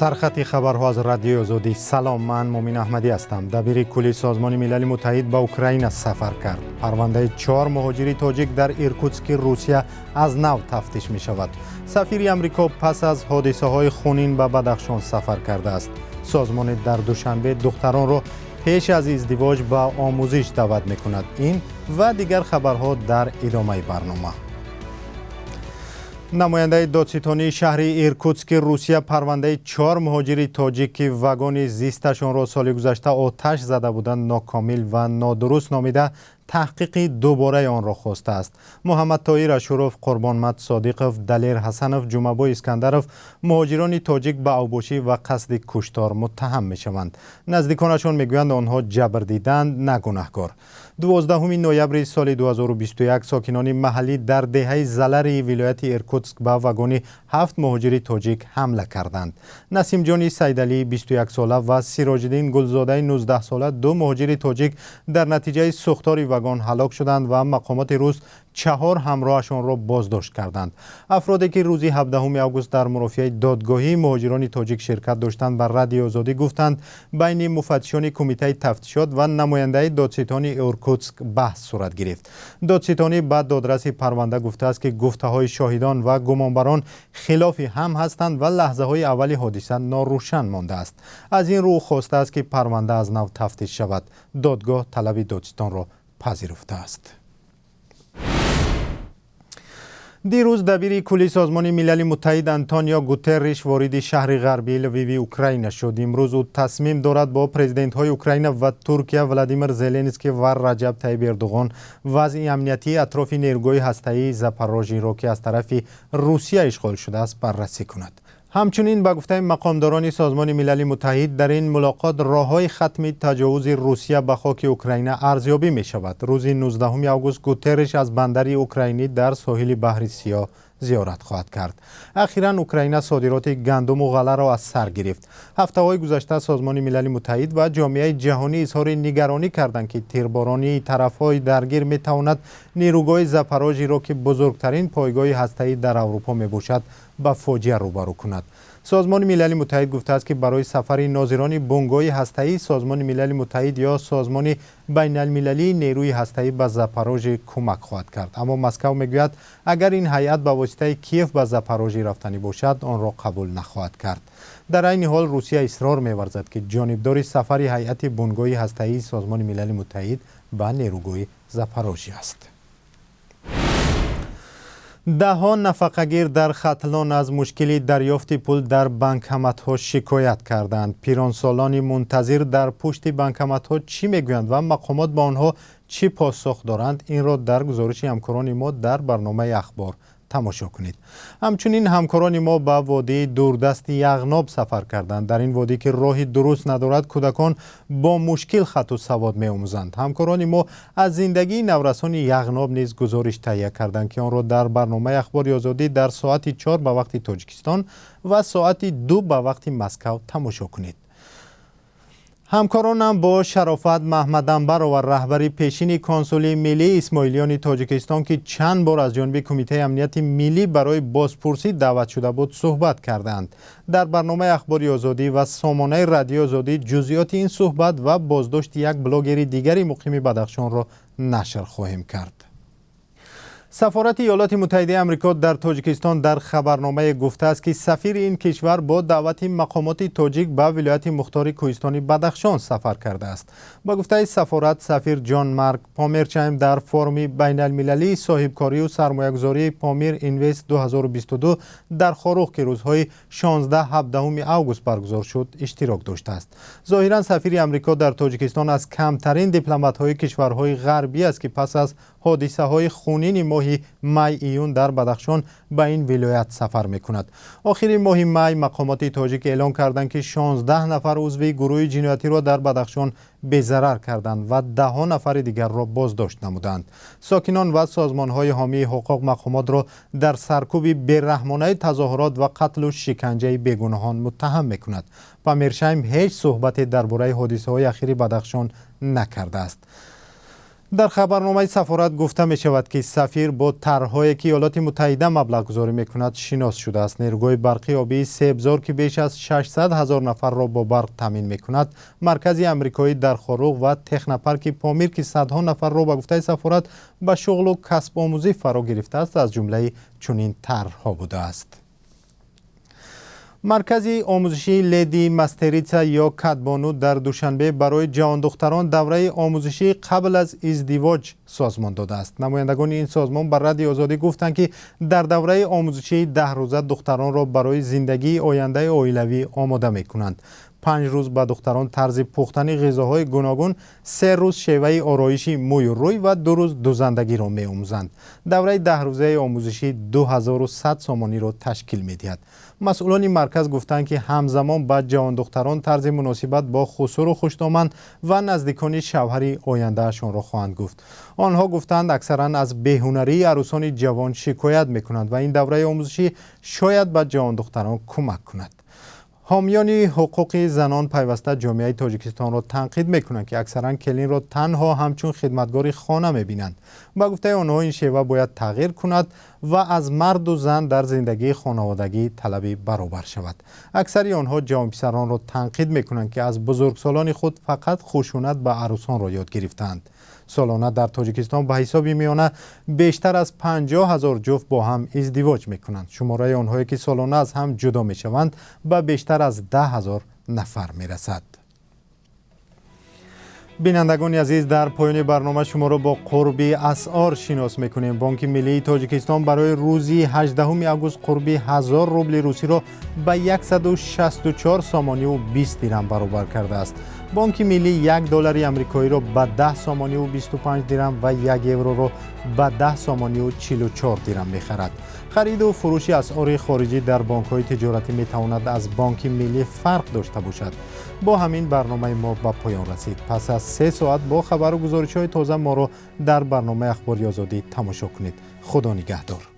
Сархати хабарҳо аз Радиои Озодӣ. Салом, ман Мумин Аҳмадӣ ҳастам. Дабири кулли Созмони Милали Муттаҳид ба Украина сафар кард. Парвандаи чор муҳоҷири тоҷик дар Иркутски Русия аз нав тафтиш мешавад. Сафири Амрико пас аз ҳодисаҳои хунин ба Бадахшон сафар кардааст. Созмоне дар Душанбе духтаронро пеш аз издивоҷ ба омӯзиш даъват мекунад. Ин ва дигар хабарҳо дар идомаи барнома. Намояндаи додситонии шаҳри Иркутски Русия парвандаи чор муҳоҷири тоҷик, ки вагони зисташонро соли гузашта оташ зада буданд, нокомил ва нодуруст номида, таҳқиқи дубораи онро хостааст. Муҳаммадтоир Ашуров, Қурбонмат Содиқов, Далер Ҳасанов, Ҷумабой Искандаров, муҳоҷирони тоҷик, ба авбошӣ ва қасди куштор муттаҳам мешаванд. Наздиконашон мегӯянд, онҳо ҷабр диданд, на гунаҳкор. 12 ноябри соли 2021 сокинони маҳаллӣ дар деҳаи Залари вилояти Иркутск ба вагони ҳафт муҳоҷири тоҷик ҳамла карданд. Насимҷони Сайдалии 21сола ва Сироҷиддин Гулзодаи 19сола, ду муҳоҷири тоҷик, дар натиҷаи сӯхтори вагон ҳалок шуданд ва мақомоти рус чаҳор ҳамроҳашонро боздошт карданд. Афроде, ки рӯзи 17 август дар мурофиаи додгоҳии муҳоҷирони тоҷик ширкат доштанд, ба Радиои Озодӣ гуфтанд, байни муфаттишони кумитаи тафтишот ва намояндаи додситони Иркутск баҳс сурат гирифт. Додситонӣ ба додраси парванда гуфтааст, ки гуфтаҳои шоҳидон ва гумонбарон хилофи ҳам ҳастанд ва лаҳзаҳои аввали ҳодиса норӯшан мондааст. Аз ин рӯ хостааст, ки парванда аз нав тафтиш шавад. Додгоҳ талаби додситонро пазируфтааст. Дирӯз дабири кулли Созмони Милали Муттаҳид Антонио Гутерриш вориди шаҳри ғарбии Лвиви Украина шуд. Имрӯз ӯ тасмим дорад бо президентҳои Украина ва Туркия, Владимир Зеленский ва Раҷаб Таиб Эрдуғон, вазъи амниятии атрофи нерӯгоҳи ҳастаии Запорожиро, ки аз тарафи Русия ишғол шудааст, баррасӣ кунад. Ҳамчунин, ба гуфтаи мақомдорони Созмони Милали Муттаҳид, дар ин мулоқот роҳҳои хатми таҷовузи Русия ба хоки Украина арзёбӣ мешавад. Рӯзи 19 август Гутерриш аз бандари украинӣ дар соҳили Баҳри Сиёҳ зиёрат хоҳад кард. Ахиран Украина содироти гандуму ғалларо аз сар гирифт. Ҳафтаҳои гузашта Созмони Милали Муттаҳид ва ҷомеаи ҷаҳонӣ изҳори нигаронӣ карданд, ки тирборонии тарафҳои даргир метавонад нерӯгоҳи Запорожиро, ки бузургтарин пойгоҳи ҳастаӣ дар Аврупо мебошад, ба фоҷиа рӯбарӯ кунад. Созмони Милали Муттаҳид гуфтааст, ки барои сафари нозирони бунгоҳи ҳастаии Созмони Милали Муттаҳид ё Созмони Байналмилалии Нерӯи Ҳастаӣ ба Запорожи кӯмак хоҳад кард. Аммо Москав мегӯяд, агар ин ҳайат ба воситаи Киев ба Запорожи рафтанӣ бошад, онро қабул нахоҳад кард. Дар айни ҳол Русия исрор меварзад, ки ҷонибдори сафари ҳайати бунгоҳи ҳастаии Созмони Милали Муттаҳид ба нерӯгоҳи Запорожи аст. Даҳҳо нафақагир дар Хатлон аз мушкили дарёфти пул дар банкоматҳо шикоят карданд. Пиронсолони мунтазир дар пушти банкоматҳо чӣ мегӯянд ва мақомот ба онҳо чӣ посух доранд, инро дар гузориши ҳамкорони мо дар барномаи Ахбор тамошо кунед. Ҳамчунин ҳамкорони мо ба водии дурдасти Яғноб сафар карданд. Дар ин водӣ, ки роҳи дуруст надорад, кӯдакон бо мушкил хату савод меомӯзанд. Ҳамкорони мо аз зиндагии наврасони Яғноб низ гузориш таҳия карданд, ки онро дар барномаи Ахбори Озодӣ дар соати 4 ба вақти Тоҷикистон ва соати 2 ба вақти Москав тамошо кунед. Ҳамкоронам бо Шарофат Маҳмадамбарова, раҳбари пешини консули миллии исмоилиёни Тоҷикистон, ки чанд бор аз ҷониби Кумитаи амнияти миллӣ барои бозпурсӣ даъват шуда буд, суҳбат карданд. Дар барномаи Ахбори Озодӣ ва сомонаи Радиои Озодӣ ҷузъиёти ин суҳбат ва боздошти як блогери дигари муқими Бадахшонро нашр хоҳем кард. Сафорати Иёлоти Муттаҳидаи Амрико дар Тоҷикистон дар хабарномае гуфтааст, ки сафири ин кишвар бо даъвати мақомоти тоҷик ба вилояти мухтори кӯҳистони Бадахшон сафар кардааст. Ба гуфтаи сафорат, сафир Ҷон Марк Померчайм дар форуми байналмилалии соҳибкорию сармоягузории Помир Инвест 2022 дар Хоруғ, ки рӯзҳои 16-17 август баргузор шуд, иштирок доштааст. Зоҳиран, сафири Амрико дар Тоҷикистон аз камтарин дипломатҳои кишварҳои ғарбӣ аст, ки пас аз ҳодисаҳои хунини моҳи май июн дар Бадахшон ба ин вилоят сафар мекунад. Охири моҳи май мақомоти тоҷик эълон карданд, ки 16 нафар узви гурӯҳи ҷиноятиро дар Бадахшон безарар карданд ва даҳҳо нафари дигарро боздошт намуданд. Сокинон ва созмонҳои ҳомии ҳуқуқ мақомотро дар саркӯби бераҳмонаи тазоҳурот ва қатлу шиканҷаи бегуноҳон муттаҳам мекунад. Памиршайм ҳеҷ суҳбате дар бораи ҳодисаҳои ахири Бадахшон накардааст. Дар хабарномаи сафорат гуфта мешавад, ки сафир бо тарҳҳое, ки Иёлоти Муттаҳида маблағгузорӣ мекунад, шинос шудааст. Нерӯгоҳи барқи обии Себзор, ки беш аз 600 ҳазор нафарро бо барқ таъмин мекунад, маркази амрикоӣ дар Хоруғ ва технопарки Помир, ки садҳо нафарро, ба гуфтаи сафорат, ба шуғлу касбомӯзӣ фаро гирифтааст, аз ҷумлаи чунин тарҳҳо будааст. Маркази омӯзишии Леди Мастерица ё Кадбону дар Душанбе барои ҷавондухтарон давраи омӯзишии қабл аз издивоҷ созмон додааст. Намояндагони ин созмон ба Радиои Озодӣ гуфтанд, ки дар давраи омӯзишии 10 рӯза духтаронро барои зиндагии ояндаи оилавӣ омода мекунанд. 5 рӯз ба духтарон тарзи пухтани ғизоҳои гуногун, 3 рӯз шеваи ороиши мӯю рӯй ва 2 рӯз дузандагиро меомӯзанд. Давраи 10 рӯзаи омӯзишӣ 2100 сомониро ташкил медиҳад. Масъулони марказ гуфтанд, ки ҳамзамон ба ҷавондухтарон тарзи муносибат бо хусуру хушдоман ва наздикони шавҳари ояндаашонро хоҳанд гуфт. Онҳо гуфтанд, аксаран аз беҳунарии арӯсони ҷавон шикоят мекунанд ва ин давраи омӯзишӣ шояд ба ҷавондухтарон кӯмак кунад. Ҳомиёни ҳуқуқи занон пайваста ҷомеаи Тоҷикистонро танқид мекунанд, ки аксаран келинро танҳо ҳамчун хидматгори хона мебинанд. Ба гуфтаи онҳо, ин шева бояд тағйир кунад ва аз марду зан дар зиндагии хонаводагӣ талаби баробар шавад. Аксари онҳо ҷавонписаронро танқид мекунанд, ки аз бузургсолони худ фақат хушунат ба арӯсонро ёд гирифтаанд. Солона дар Тоҷикистон ба ҳисоби миёна бештар аз 50 000 ҷуфт бо ҳам издивоҷ мекунанд. Шумораи онҳое, ки солона аз ҳам ҷудо мешаванд, ба бештар аз 10 000 нафар мерасад. Бинандагони азиз, дар поёни барнома шуморо бо қурби асъор шинос мекунем. Бонки миллии Тоҷикистон барои рӯзи 18 август қурби 1000 рубли русиро ба 164 сомониву 20 дирам баробар кардааст. Бонки миллӣ 1 доллари амрикоиро ба 10 сомониву 25 дирам ва 1 евроро ба 10 сомониву 44 дирам мехарад. Хариду фурӯши асъори хориҷӣ дар бонкҳои тиҷоратӣ метавонад аз Бонки миллӣ фарқ дошта бошад. Бо ҳамин барномаи мо ба поён расид. Пас аз 3 соат бо хабару гузоришҳои тоза моро дар барномаи Ахбори Озодӣ тамошо кунед. Худо нигаҳдор.